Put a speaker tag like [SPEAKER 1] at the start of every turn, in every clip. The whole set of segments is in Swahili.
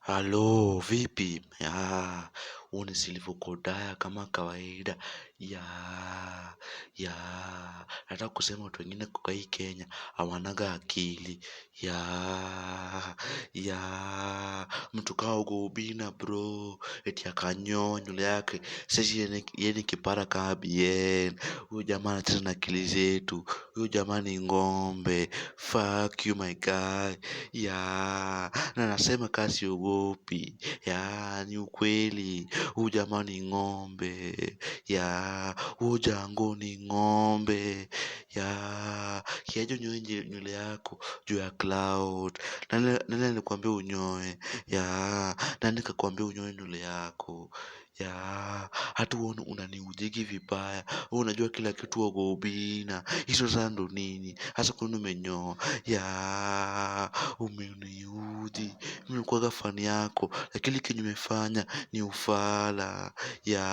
[SPEAKER 1] Halo, vipi? Ya, huu ni Silvo kama kawaida. Ya, ya, nataka kusema watu wengine kwa hii Kenya hawanaga akili. Ya, ya, mtu kaa Oga Obinna bro, eti akanyoa nywele yake. Sasa yeye ni kipara kama BN. Huyu jamaa anacheza na akili zetu. Huyu jamaa ni ng'ombe. Fuck you my guy. Ya, na nasema kaa siogopi. Ya, ni ukweli. Huyu jamaa ni ng'ombe. Ya, huyu jango ni ng'ombe. Ya, kiaje unyoe nywele yako juu ya cloud. Nani alikwambia unyoe? Ya, nani kakwambia unyoe nywele yako? Ya, hata wewe unaniudhigi vibaya. Wewe unajua kila kitu Oga Obinna. Hizo sasa ndo nini? Hasa kwa nini umenyoa? Ya, umeniudhi. Mimi nilikuwaga fan yako, lakini kenye umefanya ni ufala. Ya,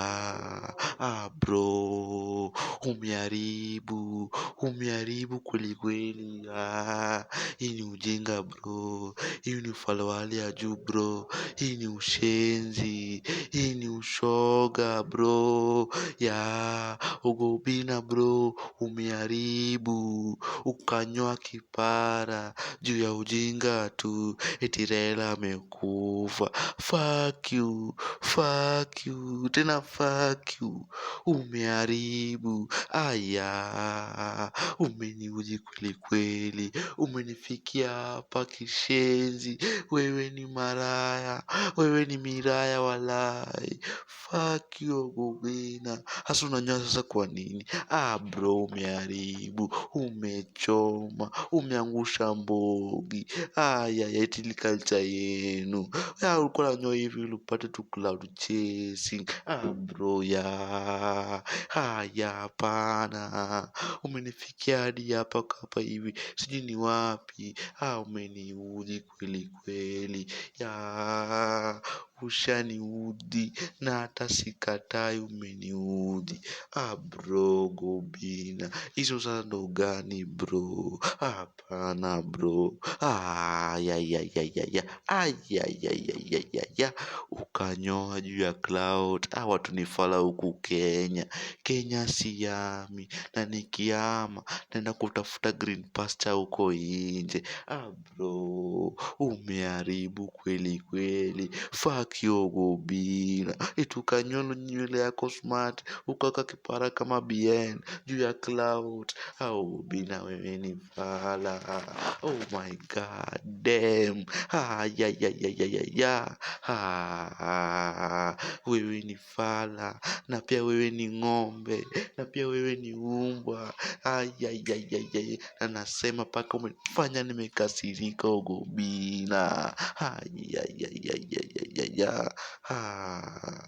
[SPEAKER 1] ah bro, umeharibu, umeharibu kweli kweli. Ah, hii ni ujinga bro. Hii ni ufala wa hali ya juu bro. Hii ni ushenzi. Hii ni ushoga bro. Ya, Oga Obinna bro, umeharibu. Ukanyoa kipara juu ya ujinga tu. Eti Raila amekufa. Fuck you, fuck you, tena fuck you. Umeharibu. Aya, umeniudhi kweli kweli. Umenifikia hapa kishenzi. Wewe ni maraya. Wewe ni miraya walai. Fuck you Oga Obinna. Hasa unanyoa sasa kwa nini? Ah bro, umeharibu, umechoma, umeangusha mbogi. Aya, eti ni culture yenu. Ya ulikuwa unanyoa hivi ili upate tu cloud chasing. Ah bro, ya. Haya, hapana. Umenifikia hadi hapa hapa hivi. Sijui ni wapi. Ah, umeniudhi kweli kweli. Ya, ushaniudhi na hata sikatai umeniudhi. Ah bro, Oga Obinna. Hizo sasa ndo gani bro? Hapana bro. Ah, ya ya ya ya ya. Ay ya ya ya ya ya ya. Ukanyoa juu ya cloud. Ah, watu ni fala huku Kenya. Kenya sihami na nikihama naenda kutafuta green pasture huko nje. Ah bro, umeharibu kweli kweli. Fuck you Oga Obinna. Eti ukanyoa nywele yako smart, ukaweka kipara kama BN juu ya cloud. Ah, Obinna wewe ni fala. Oh my god damn. Ah, ya ya ya ya ya ya. Ah, wewe ni fala na pia wewe ni ng'ombe na pia wewe ni umbwa. Ay, ay, ay, ay, ay. Na nasema paka umefanya nimekasirika Oga Obinna. Ay, ay, ay, ay, ay, ay, ay, ay. Ah.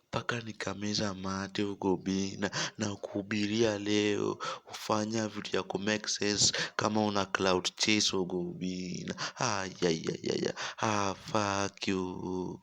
[SPEAKER 1] Mpaka nikameza mate Oga Obinna na kuhubiria leo ufanya vitu ya kumake sense kama una cloud chase Oga Obinna. Ay, ay, ay, ay, ay. Ah, fuck you.